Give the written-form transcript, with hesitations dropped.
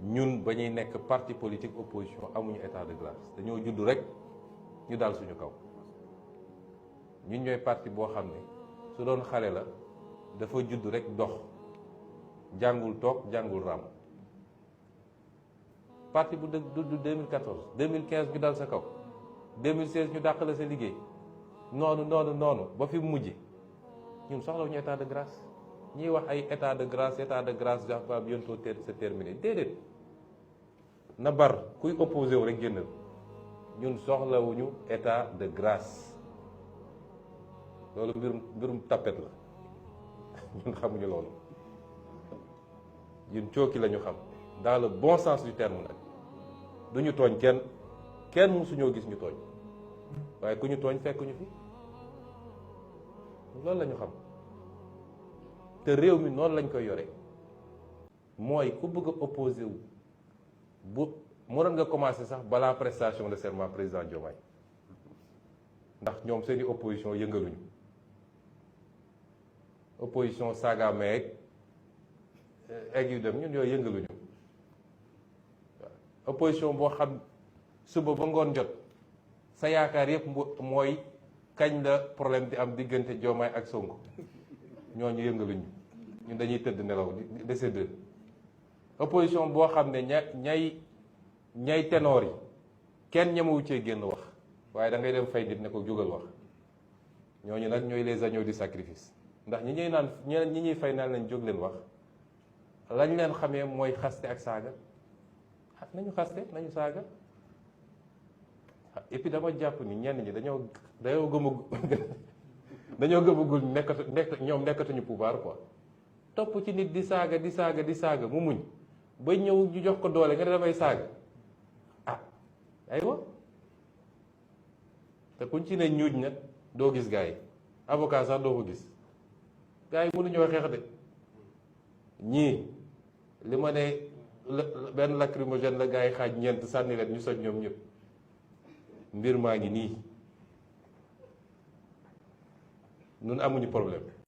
ñun ba ñuy nekk parti politique opposition amuñu état de grâce dañoo judd rek ñu dal suñu kaw. ñun ñooy parti boo xam ne su doon xale la dafa judd rek dox jàngul toog jàngul ràmm. parti bu dëgg du 2014 2015 ñu dal sa kaw 2016 ñu dàq la sa liggéey noonu ba fi mujj ñun soxlawuñu état de grâce. ñiy wax ay état de grâce va bientôt se terminer déedéet na bar kuy opposé wu rek génnal ñun soxlawuñu état de grâce loolu mbirum tapet la ñun xamuñu loolu ñun cooki la ñu xam dans le bon sens du terme nag duñu tooñ kenn mësuñoo gis ñu tooñ waaye ku ñu tooñ fekkuñu fi loolu la ñu xam te réew mi noonu lañ koy yore mooy ku bëgg a opposé wu bu mënoon nga commencé sax balaa prestation de serment président Diomaye ndax ñoom seeni opposition yëngaluñu opposition saaga meeg egg yu dem ñun yooyu yëngaluñu opposition boo xam suba ba ngoon jot sa yaakaar yëpp mooy kañ la problème di am diggante Diomaye ak Sonko ñooñu yëngaluñu ñun dañuy tëdd nelaw de séddale opposition boo xam ne ñay ténor yi kenn ñemewu cee génn wax waaye da ngay dem fay nit ne ko jógal wax ñooñu nag ñooy les agneaux du sacrifice ndax ñi ñuy fay naan lañ jóg leen wax lañ leen xamee mooy xaste ak saaga nañu xaste nañu saaga et puis dama jàpp ni ñenn ñi dañoo gëmagul ñoom nekkatuñu pouvoir quoi topp ci nit di saaga mu muñ ba ñëw ñu jox ko doole nga ne damay saaga aywa te kuñ ci ne ñuuj nag doo gis gars yi avocat sax doo ko gis gars yi mënuñoo xeex de ñii li ma ne benn lacrymogène la gars yi xaaj ñeent sànni leen ñu soj ñoom ñëpp mbir maa ngi nii ñun amuñu problème